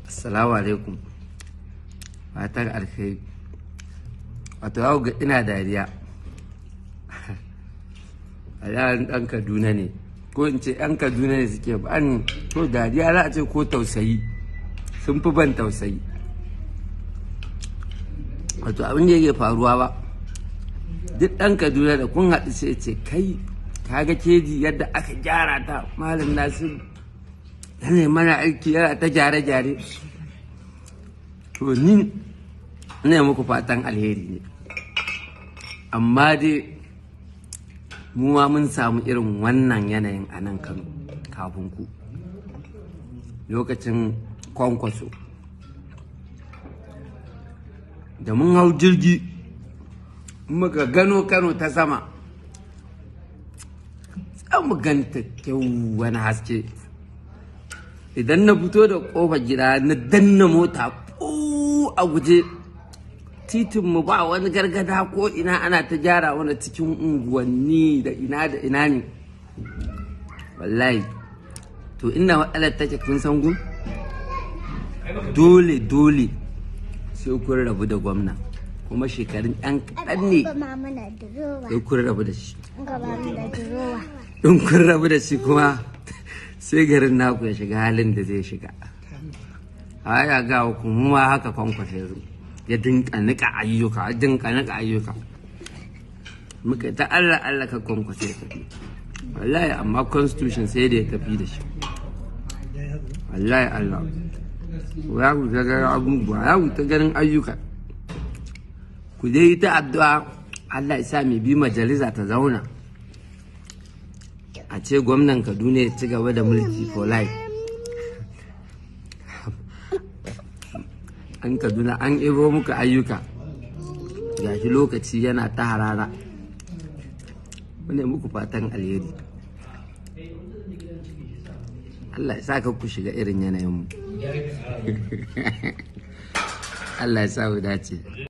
Assalamu alaikum. Fatan alkhairi. Wato za ga ina dariya. A yaran ɗan Kaduna ne, ko in ce ‘yan Kaduna ne suke ban to dariya za a ce ko tausayi, sun fi ban tausayi. Wato abin da yake faruwa ba, duk ɗan Kaduna da kun haɗu sai ce kai kaga keji yadda aka gyara ta, Malam Nasiru yana mana aiki, yana ta gyare-gyare. To ni ina muku fatan alheri ne, amma dai mu ma mun samu irin wannan yanayin a nan Kano kafin ku, lokacin Kwankwaso. Da mun hau jirgi muka gano Kano ta sama, za mu ganta kyau, wani haske. Idan na fito da kofar gida na danna mota a guje, titinmu ba wani gargada, ko ina ana ta gyara wani cikin unguwanni da ina da ina ne wallahi. To inda matsalar take, kun san gun dole dole sai kun rabu da gwamna, kuma shekarun ɗan kaɗan ne sai kun rabu da shi. In kun rabu da shi kuma sai garin naku ya shiga halin da zai shiga. Aya ga kuma haka Kwankwaso ya zo ya dinka nika ayyuka, ya dinka nika ayyuka. Muka ta Allah Allah ka Kwankwaso ya tafi wallahi, amma constitution sai da ya tafi da shi wallahi. Allah ya ku ta ganin abubuwa, ya ku ta ganin ayyuka. Ku dai ta addu'a Allah ya sa mai bi majalisa ta zauna, a ce gwamnan Kaduna ya ci gaba da mulki for life. An Kaduna an ebo muka ayyuka, gashi lokaci yana ta harara. Mune muku fatan alheri, Allah ya sa ka ku shiga irin yanayin mu. Allah ya sa mu dace.